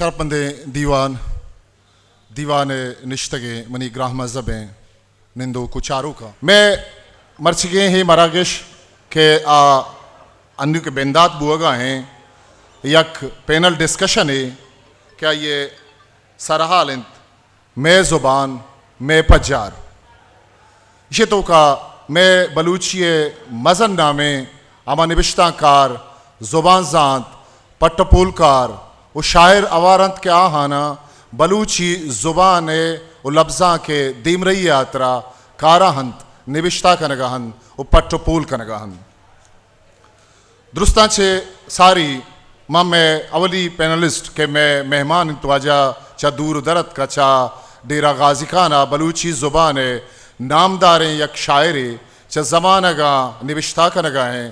شرپمندیں دیوان، دیوان ءَ نشتگیں منی گراں مذہبیں نندوک و چاروکاں۔ مئے مرچیگیں اے مراگش کہ آ انو کہ بندات بوگا ایں، یک پینل ڈسکشنے کہ آئی ءِ سرحال انت، مئے زبان، مئے پجار۔ ایشی توکا مئے بلوچی ءِ مزن نامیں ہما نبشتہ کار، زبان زانت، پٹ و پولکار و شاعر ہوار انت کہ آہاناں بلوچی زبان ءِ و لبزانک ءِ دیمرئی ءِ ہاترا کارا انت، نبشتہ کنگا انت و پٹ و پول کنگا انت۔ درستاں چہ ساری، من مئے اولی پینلسٹ کہ مئے مہمان انت، واجہ چہ دور و در اتکا، چہ ڈیرہ غازی خان ءَ بلوچی زبان ءِ نامداریں یک شاعرے، چہ زمانگاں نبشتہ کنگا ایں،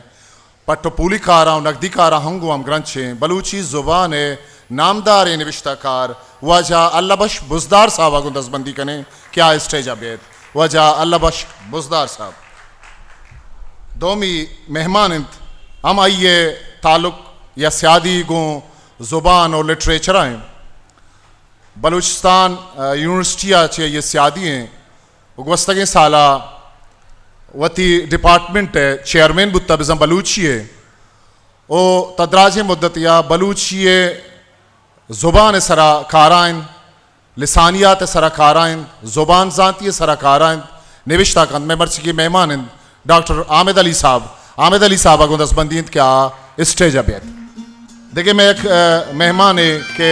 پٹ و پولی کاراں و نگدی کاراں ہم گوں ہمگرنچیں، بلوچی زبان ءِ نامداریں نبشتہ کار واجہ اللہ بخش بزدار صاحب ءَ گوں دزبندی کنیں کہ آ اسٹیج ءَ بیت۔ واجہ اللہ بخش بزدار صاحب۔ دومی مہمان انت، ہم آئی ءِ تعلق یا سیادی گوں زبان و لٹریچر ءَ انت۔ بلوچستان، آ، یونیورسٹی ءَ چہ آئی ءِ سیادی ایں۔ و گوستگیں سالا وتی ڈپارٹمنٹ ءِ چیئرمین بوتا، بزاں بلوچی ءِ، و تا دراجیں مدتے ءَ بلوچی ءِ زبان ءِ سرا کارا انت، لسانیات ءِ سرا کارا انت، زبان زانتی ءِ سرا کارا انت، نبشتہ کنت۔ مئے مرچیگیں مہمان انت ڈاکٹر حامد علی صاحب۔ حامد علی صاحب ءَ گوں دزبندی انت کہ آ اسٹیج ءَ بیت۔ دگہ مئے یک، آ، مہمانے کہ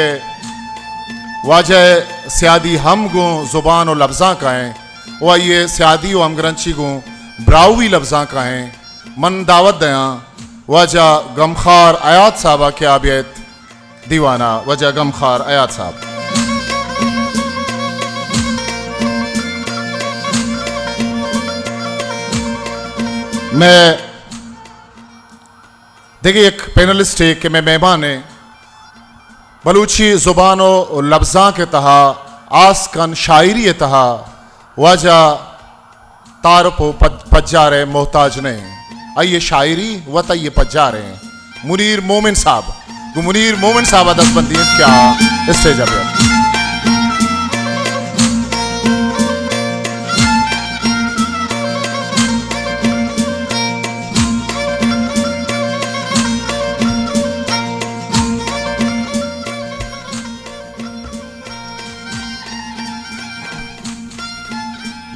واجہ ءِ سیادی ہم گوں زبان و لبزانک ءَ ایں و آئی ءِ سیادی و ہمگرنچی گوں براہوئی لبزانک ءَ ایں۔ من دعوت دیاں واجہ غمخوار حیات صاحب ءَ کہ آ بیت دیوان ءَ۔ واجہ غمخوار حیات صاحب۔ مئے دگہ یک پینلسٹے کہ مئے مہمان ایں، بلوچی زبان و لبزانک ءِ تہا آس کن شاعری ءِ تہا واجہ تعارف و پج-، پجار ءِ محتاج نہ ایں۔ آئی ءِ شاعری وت آئی ءِ پجار ایں۔ منیر مومن صاحب، گوں منیر مومن صاحب ءَ دزبندی انت کہ آ اسٹیج ءَ بیت۔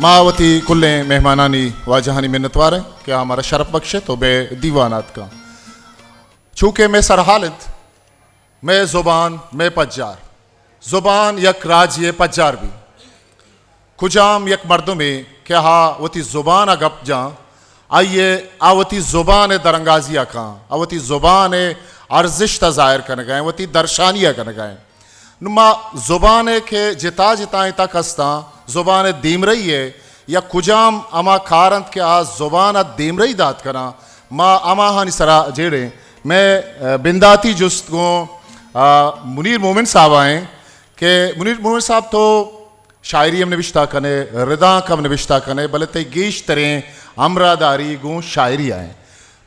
ما وتی کلیں مہمانانی واجہانی منتوار ایں کہ آ مارا شرپ بخشت و مئے دیوان ءَ اتکاں۔ چونکہ مئے سرحال انت، مئے زبان، مئے پجار۔ زبان یک راجے ءِ پجار بی۔ کجام یک مردمے کہ آ وتی زبان ءَ گپ جاں، آئی ءَ آ وتی زبان ءِ درانگازی ءَ کاں، آ وتی زبان ءِ ارزشت ءَ ظاہر کنگ ءَ ایں، وتی درشانی ءَ کنگ ءَ ایں۔ نوں ما زبان ءِ کہ جتا جتائیں تک ہستاں، زبان ءِ دیمرئی ءِ یا کجام ہما کار انت کہ آ زبان ءَ دیمرئی دات کناں، ما ہماہانی سرا جیڑیں۔ مئے، آ، بنداتی جست گوں، آ، منیر مومن صاحب ءَ ایں کہ منیر مومن صاحب تو شاعری ہم نبشتہ کنے، ردانک ہم نبشتہ کنے، بلے تئی گیشتریں ہمراہداری گوں شاعری ءَ ایں۔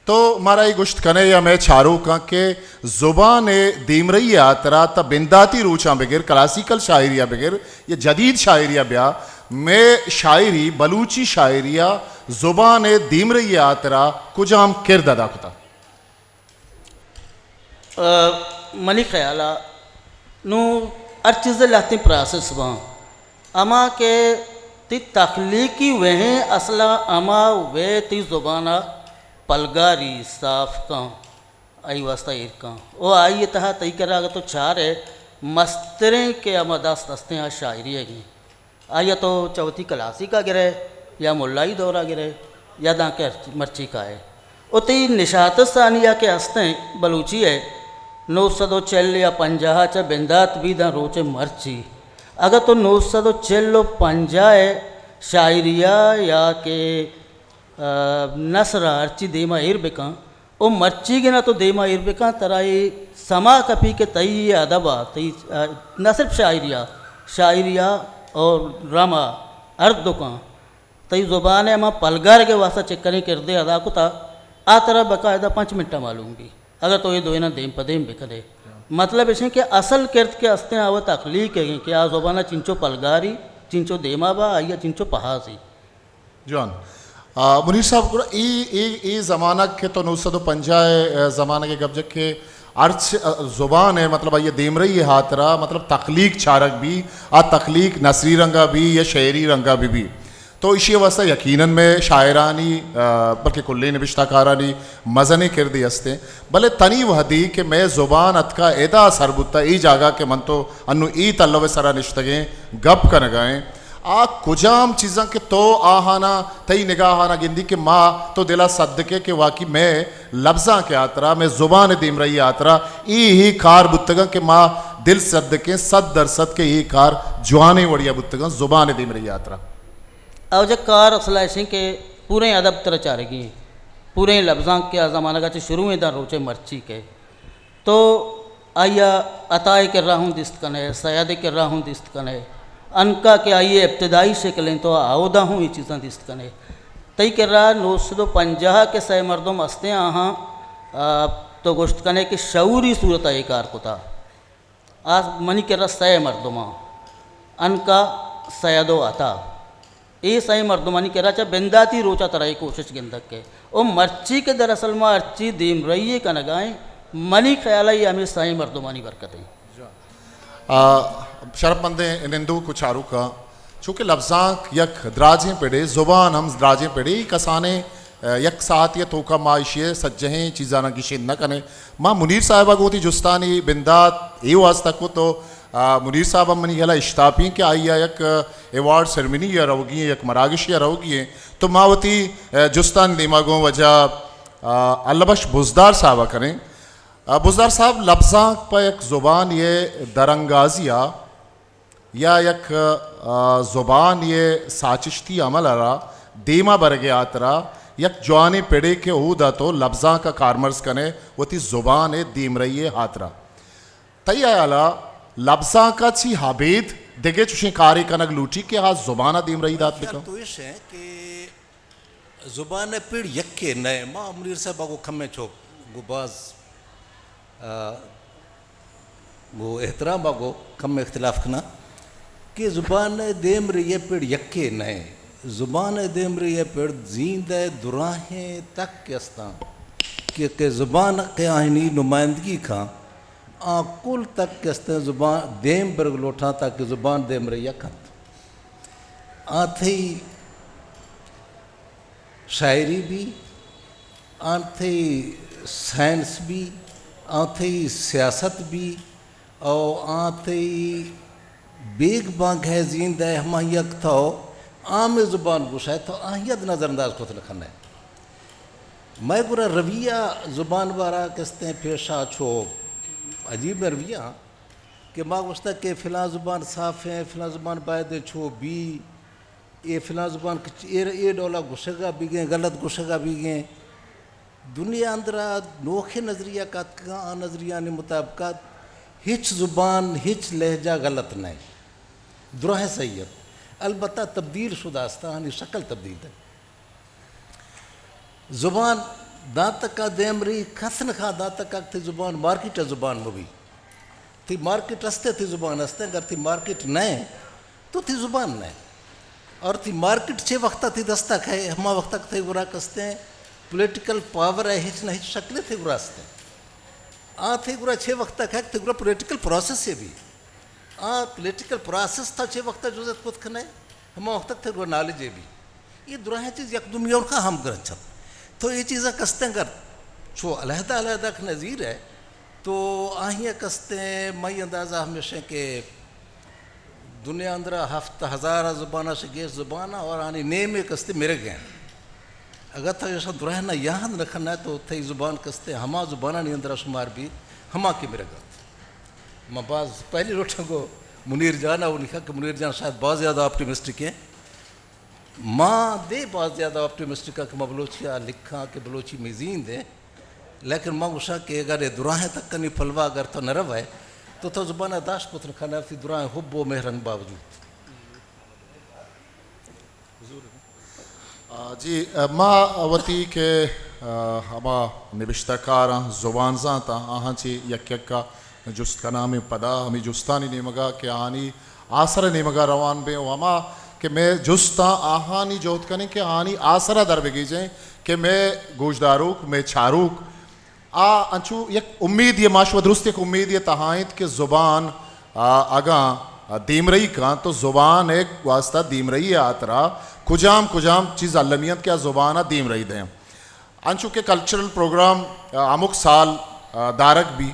تو مارا اے گوشت کنے یا مئے چاروکاں کہ زبان ءِ دیمرئی ءِ ہاترا تا بنداتی روچاں بگر، کلاسیکل شاعری ءَ بگر یا جدید شاعری ءَ بیا، مئے شاعری، بلوچی شاعری ءَ زبان ءِ دیمرئی ءِ ہاترا کجام کرد ادا کتا؟ آ، منی خیال ءَ نوں ہر چیز ءِ لہتیں پراسس باں، ہما کہ تئی تخلیقی وہیں اصل ءَ ہما وے تئی زبان ءَ پلگاری، صاف کن، آئی واسطہ ایر کن۔ او آئی ءِ تہا تئی کرا اگہ تو چارئے مستریں کہ ہما دست ہستیں آ شاعری ئیگ ایں۔ آئی ءَ تو چہ وتی کلاسیک ءَ گرئے یا ملائی دور ءَ گرئے یا دانکہ ہرچ-، مرچی کائے۔ او تئی نشات ثانی ءَ کہ ہستیں بلوچی ءِ نو سد و چل یا پنجاہ ءَ چہ بندات بی داں روچ ءِ مرچی۔ اگہ تو نو سد و چل و پنجاہ ءِ شاعری ءَ یا کہ، آ، نثر ءَ ہرچی دیم ءَ ایر بکن، او مرچیگیں ءَ تو دیم ءَ ایر بکن، ترا اے سما کپی کہ تئی اے ادب ءَ، تئی، آ، نہ صرف شاعری ءَ، شاعری ءَ اور ڈرامہ ءَ ہر دکاں تئی زبان ءِ ہما پلگارگ ءِ واسطہ چکریں کردے ادا کتا، آ ترا باقاعدہ پنچ منٹ ءَ معلوم بی، اگہ تو اے دوئیناں دیم پہ دیم بکنے۔ مطلب اش انت کہ اصل کرد کہ استیں آ وت تخلیق ء انت کہ آ زبان ء چنچو پلگاری، چنچو دیما با، آئی ء چنچو پہازی۔ جوان۔ آ، منیر صاحب، گڑا اے، اے، اے زمانگ کہ تو نو سد و پنجاہ ء زمانگ ء گپ جت کہ ہرچ، آ، زبان ء مطلب آئی ء دیمرئی ء ہاترا مطلب تخلیق چارگ بی، آ تخلیق نثری رنگا بی یا شعری رنگا بہ بی۔ تو ایشی ء واستہ یقیناً مئے شاعرانی، آ، بلکہ کلیں نبشتہ کارانی مزنیں کردے است انت۔ بلے تنی وہدی کہ مئے زبان اتکا ادا سر بوتا، اے جاگہ کہ من تو انو اے تلو ء سرا نشتگیں گپ کنگا ایں، آ کجام چیزاں کہ تو آہانا تئی نگاہانا گندی کہ ما تو دلا سدکے کہ واقعی مئے لبزانک ء ہاترا، مئے زبان ء دیمرئی ء ہاترا اے، اے کار بوتگاں کہ ما دل سدکیں صد درصد کہ اے کار جوانیں وڑیا بوتگاں زبان ء دیمرئی ء ہاترا۔ او جا کار اصل ایش انت کہ پوریں ادب ترا چارگی انت، پوریں لبزانک کہ آ زمانگ ء چہ شروع انت داں روچے مرچی کہ تو آئی ء عطا ء کرا ہوں دیست کن ئے، سید ء کرا ہوں دیست کن ئے، انکا کہ آئی ء ابتدائی شکل انت تو اودا ہوں اے چیزاں دیست کن ئے۔ تئی کرا نو سد و پنجاہ کہ سئے مردم استیں آہاں، آ، تو گوشت کن ئے کہ شعوری صورت ء اے کار کتا۔ آ منی کرا سئے مردماں، انکا سید و عطا۔ اے سئیں مردمانی کرا چہ بنداتی روچ ء ترا اے کوشش گندگ کئے۔ او مرچی کہ دراصل ما ہرچی دیمرئی ء کنگا ایں، منی خیال ء اے ہمے سئیں مردمانی برکت انت۔ آ، شرپ مندیں نندوک و چاروکاں، چونکہ لبزانک یک دراجیں پڑے، زبان ہم دراجیں پڑے، اے کسانیں، آ، یک ساعتے ء توکا ما ایشی ء سجہیں چیزاناں گیشین نہ کنیں۔ ما منیر صاحب ء گوں وتی جستانی بندات اے واسطہ کت و آ، منیر صاحب ہم منی ہیالا اشتاپی کہ آئی ء یک ایوارڈ سیریمنی ء روگی ایں، یک مراگشے ء روگی ایں، تو ما وتی، آ، جستانی دیما گوں واجہ، آ، اللہ بخش بزدار صاحب ء کنیں۔ آ، بزدار صاحب، لبزانک پہ یک زبان ء درانگازی ء یا یک، آ، زبان ء ساچشتی عمل ء را دیما برگ ء ہاترا یک جوانیں پڑے کہ اودا تو لبزانک ء کارمرز کنے وتی زبان ء دیمرئی ء ہاترا۔ تئی ہیالا لبزانک ء چی ابید دگہ چشیں کارے کنگ لوٹی کہ آ زبان ء دیمرئی دات بکن؟ تو ایش ہے کہ زبان ء پڑ یکے نہ، ما منیر صاحب ء گوں کمیں چوک گوں باز، آ، گوں احترام ء گوں کمیں اختلاف کناں کہ زبان ء دیمرئی ء پڑ یکے نہ، زبان ء دیمرئی ء پڑ زیند ء دراہیں تک استاں کہ، کہ زبان کہ آہنی نمائندگی کاں، آ کل تک کہ استیں زبان دیم برگ لوٹاں تاکہ زبان دیم رہی کنت۔ آ تھئی شاعری بی، آ تھئی سائنس بی، آ تھئی سیاست بی، او آ تھئی بیگ بانگ ہے زیند ہے ہما یک تھو عام زبان گوشائے تو آہیت نظر انداز کت نہ کھنے۔ مئے گورا رویہ زبان بارا کستیں پیشا چو عجیب رویہ کہ ما گوشتہ کہ فلاں زبان صاف ہیں، فلاں زبان باید چو بی، اے فلاں زبان کچ-، اے، اے ڈولا گوشگا بیگیں، غلط گوشگا بیگیں۔ دنیا اندرا نوکیں نظریہ کاتکگاں، آ نظریانی مطابقات ہچ زبان، ہچ لہجہ غلط نہ۔ دراہیں صحیح ات۔ البتہ تبدیل شدہ است، آہانی شکل تبدیل ہے۔ زبان داں تکا دیمری کس نہ کھا، داں تکا تئی زبان مارکیٹ ء زبان مہ بی۔ تئی مارکیٹ استے، تئی زبان استے، اگر تئی مارکیٹ نہ تو تئی زبان نہ۔ اور تئی مارکیٹ چے وقتا تئی دستا کھے، ہما وقتا تئی گورا کستے پولیٹیکل پاور ہے، ہچ نہ ہچ شکل تئی گورا استے۔ آ تئی گورا چے وقتا کھے، تئی گورا پولیٹیکل پروسیس ہے بھی۔ آ پولیٹیکل پروسیس تھا چے وقتا جزت کت کھنے، ہما وقت تک تھے گو نالج بی۔ یہ دراہیں چیز یک دومی اور کا ہم گرنچ ات۔ تو یہ چیزاں کستیں گر چو علیحدہ علیحدہ کھنے زیر ہے، تو آہی کستیں مئی اندازہ ہمیشہ کہ دنیا اندرا ہفت ہزار زبانہ شگیش زبانہ اور آنی نیم کستے مرگ ہیں۔ اگر تھا ایشاں دراہ نہ یاہند نہ کھنا تو تھئی زبان کستے ہما زبانانی اندرا شمار بی ہما کہ مرگ ات۔ ما باز پہلی لوٹاں گو منیر جان ء لکھا کہ منیر جان شاید باز زیادہ آپٹیمسٹک ہیں۔ ما دے باز زیادہ آپٹیمسٹک ہاں کہ ما بلوچی ء لکھاں کہ بلوچی میزین دے، لیکن ما گوشاں کہ اگر اے دراہیں تک کنی پلوا اگر تو نہ روئے تو تو زبان ء داشت کت نہ کھانا، تئی دراہیں حب و مہرن باوجود۔ آ، جی، آ، ما وتی کہ، آ، ہما نبشتہ کاراں، زبان زانتاں، آہاں چی یک یکا جست کناں ہمے پدا ہمے جستانی نیمگا کہ آہانی آسر ءِ نیمگا روان بیں و ہما کہ مئے جستاں آہانی جہد کنیں کہ آہانی آسرا در بگیجیں کہ مئے گوشداروک، مئے چاروک آ انچو یک امیدے، ما شما درست یک امیدے تہا انت کہ زبان، آ، اگاں دیمرئی کاں تو زبان ءِ واسطہ، دیمرئی ءِ ہاترا کجام کجام چیز المی انت کہ آ زبان ءَ دیمرئی دیں۔ انچو کہ کلچرل پروگرام، آ، ہمک سال، آ، دارگ بی،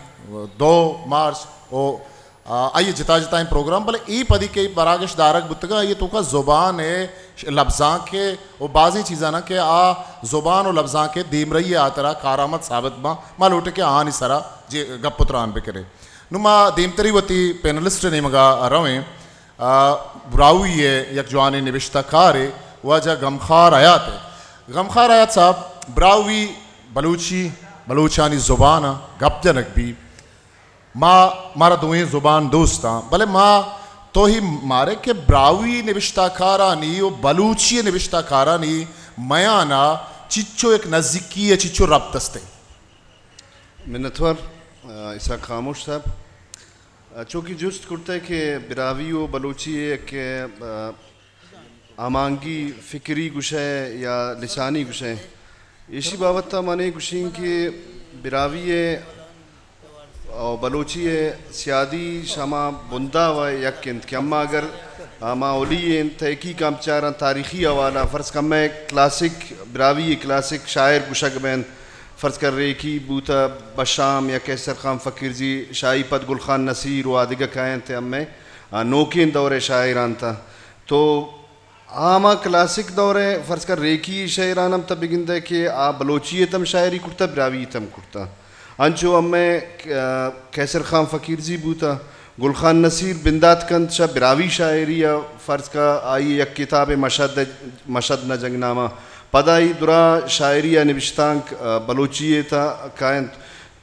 دو مارچ و، آ، آئی جتا جتائیں پروگرام، بلے اے پدی کہ براگش دارگ بوتگاں، آئی توکا زبان ءِ لبزانک ءِ و بازیں چیزاں کہ آ زبان و لبزانک ءِ دیمرئی ءِ ہاترا کارآمد ثابت باں، ما لوٹیں کہ آہانی سرا جے گپ و تران بکنیں۔ نوں ما دیمتری وتی پینلسٹ ءِ نیمگا رویں۔ آ، براہوئی ءِ یک جوانیں نبشتہ کارے واجہ غمخوار حیات ءِ۔ غمخوار حیات صاحب، براہوئی بلوچی، بلوچانی زبان ءَ گپ جنگ بی۔ ما، مارا دوئیں زبان دوستاں، بلے ما توہی مارے کہ براہوئی نبشتہ کارانی و بلوچی نبشتہ کارانی میان ءَ چچو یک نزیکی یا چچو ربط استیں؟ منتوار، آ، اسحاق خاموش صاحب۔ آ، چونکہ جست کرتہ کہ براہوئی و بلوچی ءِ یک، آ، ہمانگی فکری گشئے یا لسانی گشئے، ایشی بابت ءَ من اے گشیں کہ براہوئی ءِ و بلوچی ءِ سیادی شما بنداو ءَ یک انت کہ اما اگر ما اولی ءِ تحقیق ءَ بچاراں تاریخی حوالہ، فرض کن مئے کلاسک، براہوئی ءِ کلاسک شاعر گشگ بینت، فرض کن ریکی بوتہ، بشام یا قیصر خان فقیرزی، شاہی پد گل خان نصیر و آدگہ کاینت، ہمے، آ، نوکیں دور ءِ شاعر انت۔ تو آ ہما کلاسک دور ءِ فرض کن ریکی شاعران ہم تہ بگندئے کہ آ بلوچی ءِ تم شاعری کرتہ، براہوئی ءِ تم کرتہ۔ انچو ہمے، آ، قیصر خان فقیرزی بوتہ، گل خان نصیر بندات کنت شہ براہوئی شاعری ءَ، فرض کن آئی یک کتابے مشہد، مشہد نہ جنگ نامہ۔ پدا آئی درا شاعری ءِ نبشتانک، آ، بلوچی ءِ تہ کاینت۔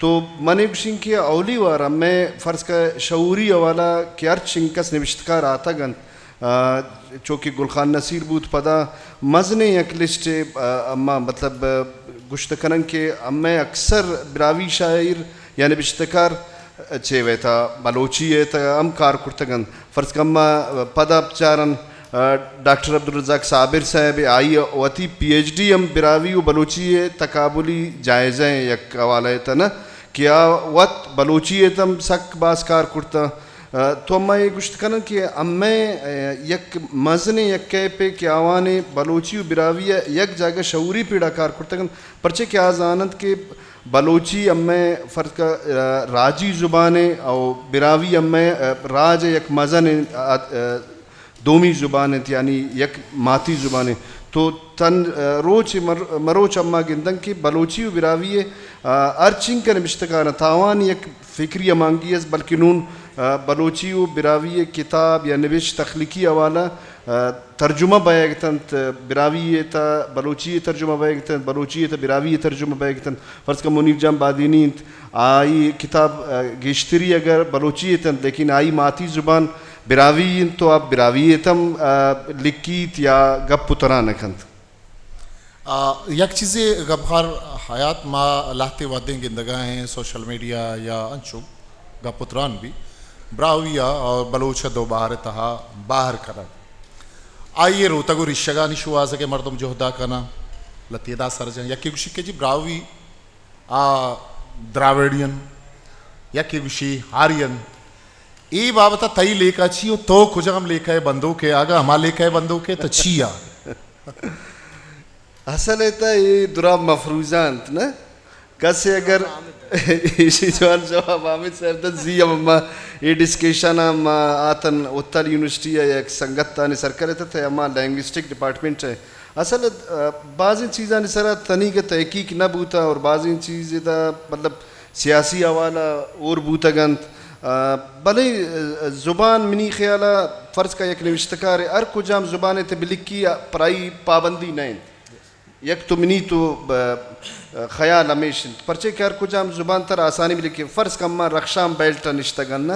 تو من اے گوشیں کہ اولی وار ہمے فرض کن شعوری حوالہ کہ ہرچ انکس نبشتکار آتگ انت، آ، چو کہ گل خان نصیر بوت، پدا مزنیں یک لسٹے، آ، اما مطلب، آ، گوشت کنن کہ ہمے اکثر براہوئی شاعر یا نبشتکار چے ویتا بلوچی ءِ تہ ہم کار کرتگ انت۔ فرض کن ما پدا بچارن، آ، ڈاکٹر عبدالرزاق صابر صاحب ءِ، آئی ءَ وتی پی ایچ ڈی ہم براہوئی و بلوچی ءِ تقابلی جائزہ ءِ یک حوالہ ءِ تہ نہ کہ آ وت بلوچی ءِ تہ ہم سک باز کار کرتہ۔ آ، تو ما اے گوشت کنن کہ ہمے، آ، یک مزنیں یک کیپے کہ آوان ءَ بلوچی و براہوئی ءَ یک جاگہ شعوری پیڑا کار کرتگ انت، پرچے کہ آ زاننت کہ بلوچی ہمے فرض کن، آ، راجی زبانے او براہوئی ہمے، آ، راج ءِ یک مزنیں، آ، آ، دومی زبان انت، یعنی یک ماتی زبانے۔ تو تن، آ، روچ مر-، مروچ اما گندن کہ بلوچی و براہوئی ءِ، آ، ہر چنکہ نبشتکاراں تاوان یک فکری ہمانگی است، بلکہ نون، آ، بلوچی و براہوئی ءِ کتاب یا نبشت تخلیقی حوالہ، آ، ترجمہ بئیگ اتنت، براہوئی ءِ تہ بلوچی ءَ ترجمہ بئیگ اتنت، بلوچی ءِ تہ براہوئی ءَ ترجمہ بئیگ اتنت۔ فرض کن منیر جان بادینی انت، آئی کتاب، آ، گیشتری اگر بلوچی ءِ تنت، لیکن آئی ماتی زبان براہوئی انت، تو آ براہوئی ءِ تہ ہم، آ، لکیت یا گپ و تران کنت۔ آ، یک چیزے غمخوار حیات، ما لہتے وہدیں گندگا ایں سوشل میڈیا یا انچو گپ و تران بی براہوئی ءَ اور بلوچ ءَ دو بہر ءِ تہا بہر کنگ۔ آئی ءِ روتگ و ریشگانی شوہازگ ءَ مردم جہدا کناں، لہتے ادا سرجاں۔ یکے گوشی کہ جی براہوئی آ دراوڑین، یکے گوشی آرین۔ اے بابت ءَ تئی لیکہ چی و تو کجام لیکہ ءِ بندوک ئے؟ اگاں ہما لیکہ ءِ بندوک ئے تو چیا؟ اصل ءِ تہ اے درا مفروضہ انت نہ؟ کسے اگر ایشی جوان جواب حامد صاحب دنت، زی ہم ما اے ڈسکشن ءَ ما آتن اتل یونیورسٹی ءَ یک سنگتانی سرکل ءَ تہ ہما لینگوسٹک ڈپارٹمنٹ ءَ اصل ءَ بازیں چیزانی سرا تنیگہ تحقیق نہ بوتہ اور بازیں چیز ءِ تہ مطلب سیاسی حوالہ ہور بوتگ انت۔ آ، بلے، آ، زبان منی خیال ءَ فرض کا یک نوشتکارے ہر کجام زبان ءِ تہ بلکی، آ، پرائی پابندی نہ انت۔ یک تو منی تو، آ، خیال ہمیش انت۔ پرچے کہ ہر کجام زبان تر آسانی بلکی۔ فرض کا ما رخشان بیلٹ ءَ نشتگ ان،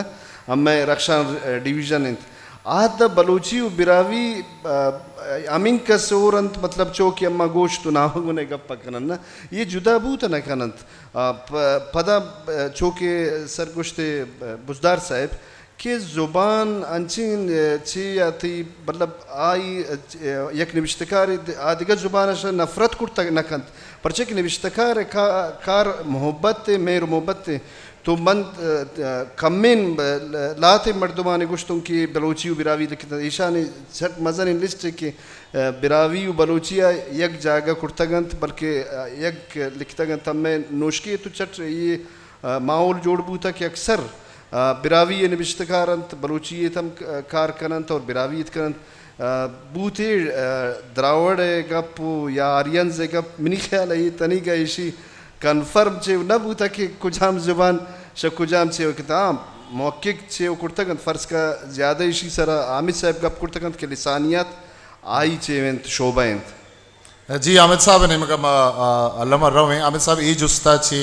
ہمے رخشان، آ، ڈویژن انت۔ آ دہ بلوچی و براہوئی، آ، ہمینکس ہور انت، مطلب، چو کہ اما گوشت و ناوگنے گپ کنن نا، یہ جدا بوت نہ کننت۔ آ، پ-، پدا، آ، چو کہ سرگوشت، آ، بزدار صاحب کہ زبان انچین، آ، چی آتی، مطلب، آئی، آ، یک نوشتکار آ دگہ زبان اش نفرت کرتگ نہ کنت، پرچہ کہ نوشتکار کا-، کار محبت، مہر و محبت۔ تو من، آ، آ، کمین، آ، لاتیں مردمانی گوشتوں کہ بلوچی و براہوئی لکھتگ، ایشانی سک مزنیں لسٹ کہ، آ، براہوئی و بلوچی ء یک جاگہ کرتگ انت، بلکہ، آ، یک لکھتگ انت۔ ہمے نوشکی تو چٹ یہ، آ، ماحول جوڑ بوتا کہ اکثر، آ، براہوئی ء نبشتہ کار انت، بلوچی ء ہم ک-، کار کننت اور براہوئی ات کننت۔ آ، بوتے، آ، دراوڑ ء گپ و یا آرینز ء گپ، منی خیال ء یہ تنیگا ایشی کنفرم چے نہ بوتا کہ کجام زبان شہ کجام چے و کتا۔ ہاں، محقق چے و کرتگ انت، فرض کا زیادہ ایشی سرا حامد صاحب گپ کرتگ انت کہ لسانیات آئی چے انت، شعبہ انت۔ جی، حامد صاحب نیمگا ما، آ، الما رویں۔ حامد صاحب، اے جستا چے،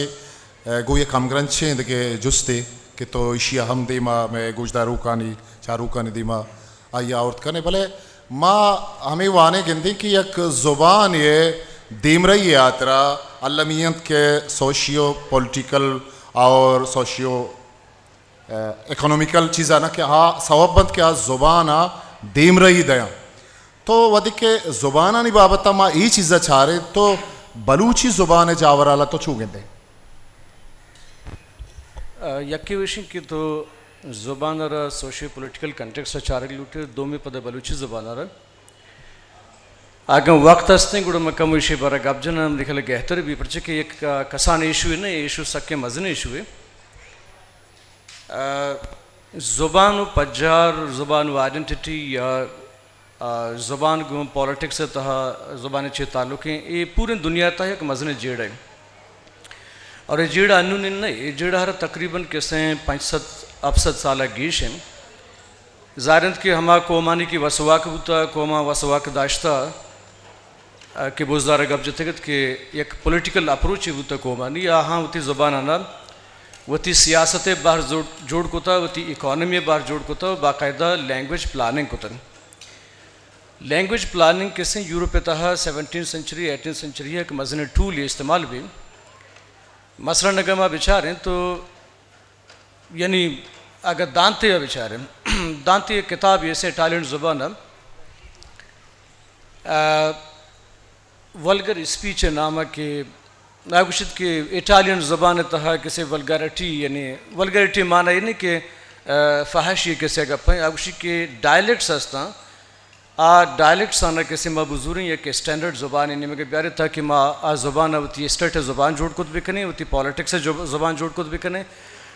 آ، گو یک ہمگرنچیں دگہ جستے کہ تو ایشی ہم دیما مئے گوشداروکانی، چاروکانی دیما آئی آورت کنے، بلے ما ہمے وانے گندیں کہ یک زبان ء دیمرئی ء ہاترا المی انت کہ سوشیو پولیٹیکل اور سوشیو، آ، اکنامیکل چیزاں کہ آ سوب بنت کہ آ زبان ء دیمرئی دیاں۔ تو وھدے کہ زبانانی بابت ء ما اے چیز ء چاریں تو بلوچی زبان ء جاورالا تو چو گندے؟ آ، یکے وشیں کہ تو زبان ء را سوشیو پولیٹیکل کنٹیکسٹ ء چارگ لوٹے، دومی پدا بلوچی زبان ء را۔ اگاں وقت ہستیں گڑا من کم ایشی بارا گپ جناں، ہم دکھل گہتر بی، پرچہ کہ یک، آ، کسان ایشو نہ، ایشو سکیں مزن ایشو ہے۔ آ، زبان و پجار، زبان و آئیڈنٹیٹی یا، آ، زبان گوں پالیٹکس ء تہا زبان چے تعلق ہیں، اے پوریں دنیا تہا یک مزنیں جیڑہ ہے۔ اور اے جیڑہ انوں نہ، اے جیڑہ ہر تقریباً کسیں پنچ سد، ہفت سد سال گیش ہیں۔ ظاہر انت کہ ہما قومانی کہ وسواک بوتا، قوماں وسواک داشتا، آ، کہ بزدار گپ جتگ ات کہ یک پولیٹیکل اپروچے بوتا قومانی، آہاں وتی زبانانا وتی سیاست بہر زور-، جوڑ کتا، وتی اکانومی بہر جوڑ کتا، باقاعدہ لینگویج پلاننگ کتا۔ لینگویج پلاننگ کسیں یورپ تہا سیونٹین سنچری، ایٹین سنچری یک مزن ٹول استعمال بی۔ مثلاً اگر ما بچاریں تو یعنی اگر دانتے ء بچاریں، دانتے ء کتاب ایسے اٹالین زبان ء، آ، ولگر اسپیچ ء نام ء کہ آ گوشت کہ اٹالین زبان ء تہا کسے ولگارٹی، یعنی ولگارٹی معنی یعنی کہ، آ، فحشی کسے گپ ء، آ گوشت کہ ڈائلیکٹس ہستاں، آ ڈائلیکٹس آناں کسے ما بزوریں یک اسٹینڈرڈ زبانے نیمگ ء بیاریں تاکہ ما آ زبان ء وتی اسٹیٹ ء زبان جوڑ کت بکنیں، وتی پالیٹکس ء جو-، زبان جوڑ کت بکنیں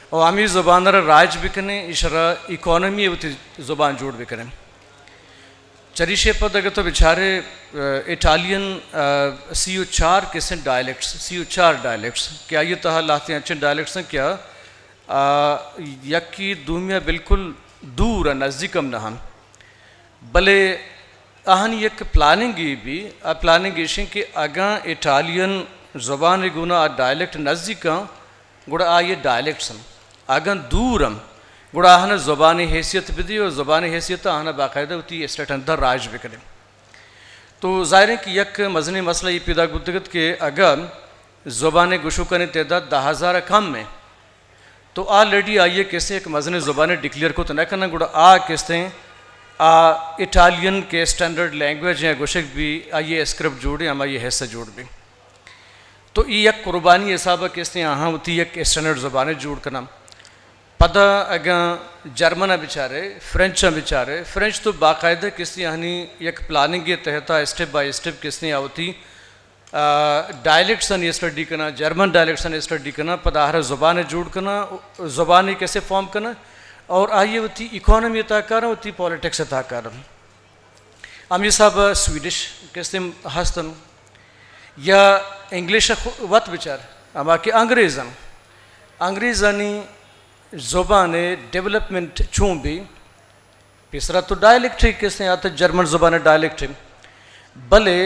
اور ہمے زبان ء را رائج بکنیں، ایشرا اکانومی ء وتی زبان جوڑ بکنیں۔ چریشے پد اگر تو بچارے، آ، اٹالین، آ، سی و چار کسیں ڈائلیکٹس، سی و چار ڈائلیکٹس کہ آئی تہا لہتیں انچیں ڈائلیکٹس ہیں کہ آ، آ، یکی دومی ء بالکل دور ء نزدیک ہم نہ انت۔ بلے آہانی یک پلاننگے بی، آ پلاننگ ایشیں کہ اگاں اٹالین زبان ء گونا آ ڈائلیکٹ نزیکاں، گڑا آئی ڈائلیکٹس ہم۔ اگاں دور ہم، گڑا آہاں زبانی حیثیت بدی اور زبانی حیثیت آہاں باقاعدہ وتی اسٹیٹ اندر رائج بکنی۔ تو ظاہر ہے کہ یک مزنیں مسئلہ یہ پیدا بوتگت کہ اگاں زبان گشوکانی تعداد دہ ہزار کم ہے، تو آلریڈی آئی ء کسے یک مزنیں زبانے ڈکلیئر کت نہ کناں، گڑا آ کسے آ اٹالین کہ اسٹینڈرڈ لینگویج ہیں گوشگ بی، آئی ء اسکرپٹ جوڑ ہیں، ہم آئی ء حصہ جوڑ بی۔ تو ای یک قربانی حساب ء کسے آہاں وتی یک اسٹینڈرڈ زبانے جوڑ کناں۔ پدا اگاں جرمن ء بچارے، فرینچ ء بچارے، فرینچ تو باقاعدہ کسے آہانی یک پلاننگ ء تحت ء اسٹیپ بائی اسٹیپ کسے آ وتی آ، ڈائلیکٹس آنی اسٹڈی کناں، جرمن ڈائلیکٹس آنی اسٹڈی کناں، پدا ہر زبان جوڑ کناں، زبان کسے فارم کناں اور آئی وتی اکانومی عطا کراں، وتی پالیٹکس عطا کراں۔ ہمے حساب سویڈش کسے ہستن یا انگلش خو-، وت بچار، ہما کہ انگریز ہم، انگریزانی زبان ڈیولپمنٹ چون بی، پیسرا تو ڈائلیکٹ ہے کسے آتا جرمن زبان ڈائلیکٹ ہے، بلے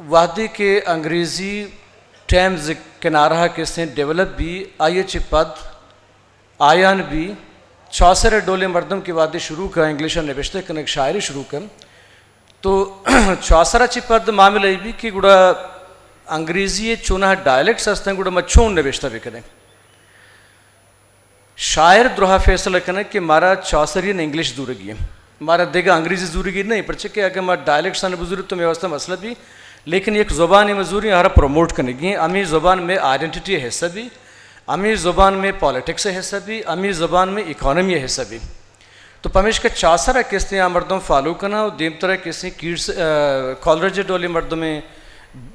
وہدے کہ انگریزی ٹیمز کنارہ کسے ڈیولپ بی، آئی چہ پد آیان بی چاسر ءِ ڈولیں مردم کہ وہدے شروع کن انگلش ءَ نبشتہ کنگ، شاعری شروع کن، تو چاسر ءَ چہ پد معاملہ اے بی کہ گڑا انگریزی ءِ چوناہا ڈائلیکٹس ہستیں، گڑا ما چون نبشتہ بکنیں؟ شاعر درہا فیصلہ کنگ کہ مارا چاسری ءَ انگلش زورگی ایں، مارا دگہ انگریزی زورگی نہ ایں، پرچہ کہ اگہ ما ڈائلیکٹس ءَ بزوریں تو مئے واسطہ مسئلہ بی، لیکن یک زبانے ما زوریں، آرا پروموٹ کنگی ایں، ہمے زبان مئے آئیڈینٹی ءِ حصہ بی، ہمے زبان مئے پالیٹکس ءِ حصہ بی، ہمے زبان مئے اکانومی ءِ حصہ بی۔ تو پمیشکا چاسر ءَ کستیں آ مردم فالو کناں و دیمتر ءَ کستیں کیٹس، آ، کالرج ءِ ڈولیں مردمیں،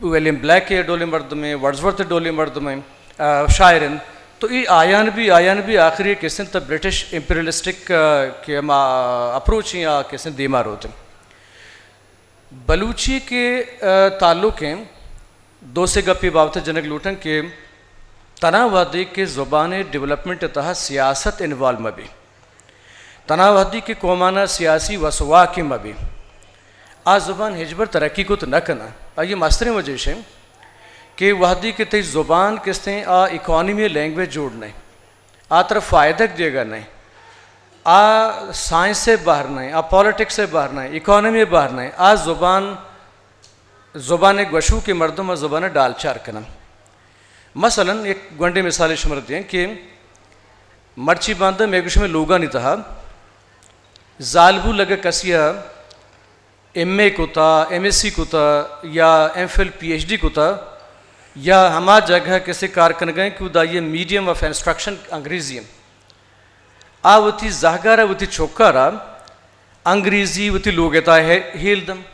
ولیم بلیک ءِ ڈولیں مردمیں، ورڈزورتھ ءِ ڈولیں مردمیں، آ، شاعر انت۔ تو اے آیان بی، آیان بی آخری کستیں تہ برٹش امپیریلسٹک، آ، کہ ہما اپروچ ایں، آ کستیں دیما روت انت۔ بلوچی کہ، آ، تعلق ایں، دو سے گپے بابت ءَ جنگ لوٹاں کہ تنا وہدے کہ زبان ءِ ڈیولپمنٹ ءِ تہا سیاست انوالو مہ بی، تنا وہدے کہ قومانا سیاسی وس و واکے مہ بی، آ زبان ہچبر ترقی کت نہ کناں۔ آئی ءِ مستریں وجہ ایش انت کہ وہدے کہ تئی زبان کستیں آ اکانومی لینگویج جوڑ نہ ایں، آ ترا فائدگ دیگا نہ ایں، آ سائنس ءِ بہر نہ ایں، آ پالیٹکس ءِ بہر نہ ایں، اکانومی ءِ بہر نہ ایں، آ زبان، زبان ءِ گوشوکیں مردم آ زبان ءَ ڈالچار کناں۔ مثلاً یک گونڈیں مثالے شمارا دیاں کہ مرچی باندا مئے گوشمئے لوگانی تہا زالبول اگہ کسے ءَ ایم اے کتا، ایم ایس سی کتا یا M Phil, P H D کتا یا ہما جاگہ ءَ کسے کار کنگا ایں کہ اودا آئی ءِ میڈیم آف انسٹرکشن انگریزی انت، آ وتی زہگار ءَ، وتی چکار ءَ انگریزی وتی لوگ ءِ تہا ہے-، ہیل دنت۔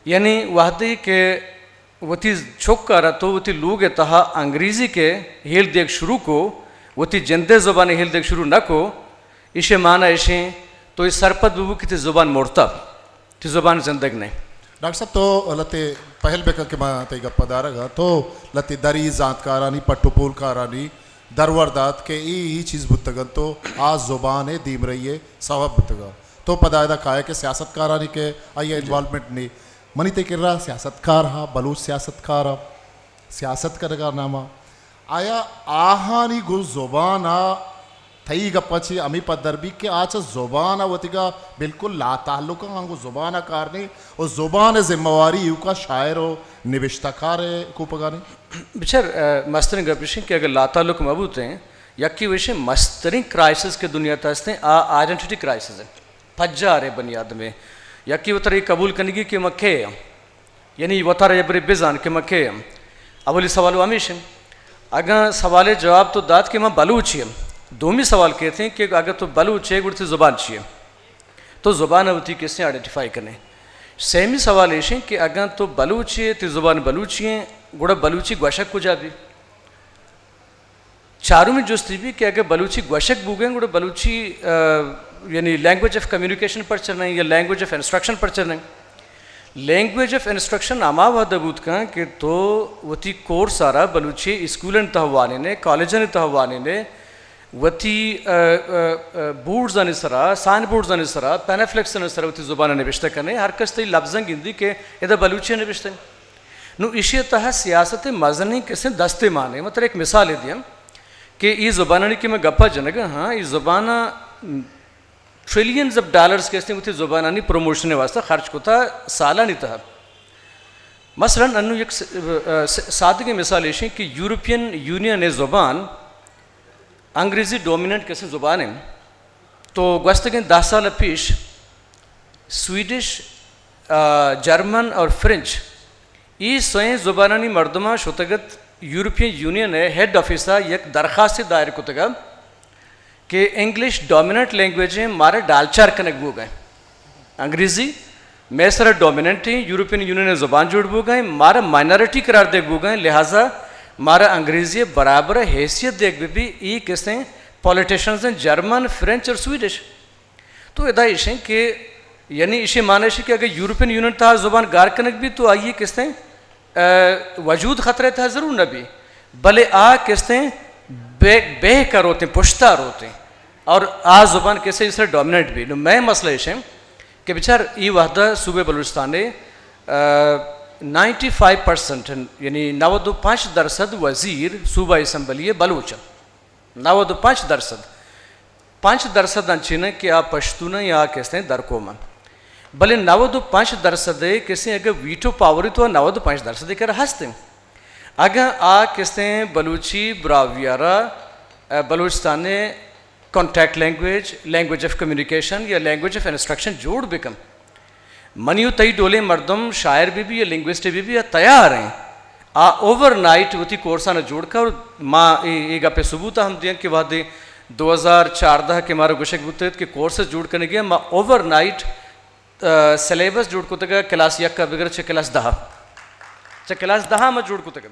یعنی وہدے کہ وتی چکار ءَ تو وتی لوگ ءِ تہا انگریزی کہ ہیل دیگ شروع کو، وتی جند ءِ زبان ءَ ہیل دیگ شروع نہ کو، ایشی ءِ معنی ایش انت تو اے سرپد ببو کہ تئی زبان مرتہ، تئی زبان زندگ نہ انت۔ ڈاکٹر صاحب، تو لہتے پہل بکن کہ ما تئی گپ ءَ دارگ ءَ، تو لہتے دری زانتکارانی، پٹ و پولکارانی درور دات کہ اے، اے چیز بوتگ انت و آ زبان ءِ دیمرئی ءِ سوب بوتگ انت۔ تو پدا ادا کائے کہ سیاستکارانی کہ آئی ءِ انوالومنٹ نی، منی تئی کرا سیاستکار ہا، بلوچ سیاستکار ہا، سیاست کنگا ناما، آیا آہانی گوں زبان ءَ، تئی گپاں چہ ہمے پدر بیت کہ آ چہ زبان ءَ وتیگا بالکل لاتعلق انت، آہاں گوں زبان ءَ کار نی و زبان ءِ ذمہ واری ایوکا شاعر و نبشتہ کار ءِ کوپگا نی؟ بچار، آ، مستریں گپ ایش انت کہ اگر لاتعلق مہ بوتیں، یکے وش انت مستریں کرائسس کہ دنیا ءِ تہا ہستیں، آ آئیڈینٹی کرائسس انت۔ پجار ءِ بنی آدم ءِ یکے وترا اے قبول کنگی کہ من کئے آں۔ یعنی وتارا یک برے بزان کہ من کئے آں۔ اولی سوال و ہمیش انت۔ اگاں سوال ءِ جواب تو دات کہ من بلوچے آں، دومی سوال کیت انت کہ اگاں تو بلوچے گڑا تئی زبان چی انت؟ تو زبان ءَ وتی کسے آئیڈینٹیفائی کنے۔ سیمی سوال ایش انت کہ اگاں تو بلوچے، تئی زبان بلوچی انت، گڑا بلوچی گوشگ کجا بی؟ چارمی جست اے بی کہ اگہ بلوچی گوشگ بوگیں گڑا بلوچی، آ، یعنی لینگویج آف کمیونیکیشن پرچہ نہ ایں یا لینگویج آف انسٹرکشن پرچہ نہ ایں؟ لینگویج آف انسٹرکشن ہما وہد ءَ بوت کن کہ تو وتی کورس ءَ را بلوچی اسکولانی تہا وانینے، کالجانی تہا وانینے، وتی، آ، آ، آ، بورڈزانی سرا، سائن بورڈزانی سرا، پینفلیکسانی سرا وتی زبان ءَ نبشتہ کنے، ہر کس تئی لبزاں گندی کہ ادا بلوچی ءَ نبشتہ انت۔ نوں ایشی ءِ تہا سیاست ءِ مزنیں کسیں دستے مانے۔ من ترا یک مثالے دیاں کہ اے زبانانی کہ من گپا جنگا ہاں، اے زباناں ٹریلینز آف ڈالرز کہ استیں وتی زبانانی پروموشن ءِ واسطہ خرچ کتا سالانی تہا۔ مثلاً انوں یک س-، س-، سادگیں مثال ایش انت کہ یورپین یونین ءِ زبان انگریزی ڈومیننٹ کسیں زبان انت۔ تو گوستگیں دہ سال پیش سویڈش، آ، جرمن اور فرنچ، اے سئیں زبانانی مردماں شتگ ات یورپین یونین ءِ ہیڈ آفس ءَ یک درخواستے دائر کتگ ات کہ انگلش ڈومیننٹ لینگویج ایں، مارا ڈالچار کنگ بوگ ءَ۔ انگریزی مئے سرا ڈومیننٹ ایں، یورپین یونین ءِ زبان جوڑ بوگ ءَ ایں، مارا مائنارٹی قرار دیگ بوگ ءَ ایں، لہذا مارا انگریزی ءِ برابر حیثیت دیگ بہ بی۔ اے کسیں پولیٹیشنز ایں، جرمن، فرنچ اور سویڈش۔ تو ادا ایش انت کہ یعنی ایشی معنی ایش انت کہ اگر یورپین یونین تہا زبان گار کنگ بیت تو آئی کسیں، آ، وجود خطرہ تہا ضرور نہ بی، بلے آ کسیں بہ، بہ کروتیں، پشتا روتیں اور آ زبان کسیں اس طرح ڈومیننٹ بی۔ نوں مئے مسئلہ ایش انت کہ بچار اے وہدہ صوبہ بلوچستان ءِ، آ، نائنٹی فائیو پرسنٹ یعنی نود و پنچ درصد وزیر صوبہ اسمبلی ءِ بلوچ انت۔ نود و پنچ درصد۔ پنچ درسد انچین انت کہ آ پشتون انت یا کستیں درکوم انت۔ بلے نود و پنچ درسد ء کستیں اگہ ویٹو پاور انت تو آ نود و پنچ درسد ء کرا ہست انت۔ اگاں آ کستیں بلوچی براہوئی ء را، ء، بلوچستان ء contact language, language of communication یا لینگویج آف انسٹرکشن جوڑ بکن، منی و تئی ڈولیں مردم شاعر بہ بی یا لنگوسٹ بہ بی یا تیار ایں۔ آ اوور نائٹ وتی کورساں جوڑ کن اور ما اے، اے گپ ء ثبوت ہم دیاں کہ وہدے دو ہزار چاردہ کہ مارا گوشگ بوتگ کہ کورس جوڑ کنگی ء، ما اوور نائٹ، ء، سلیبس جوڑ کتگ ء کلاس یک ء بگر چہ کلاس دہ ء۔ چہ کلاس دہ ء ما جوڑ کتگ۔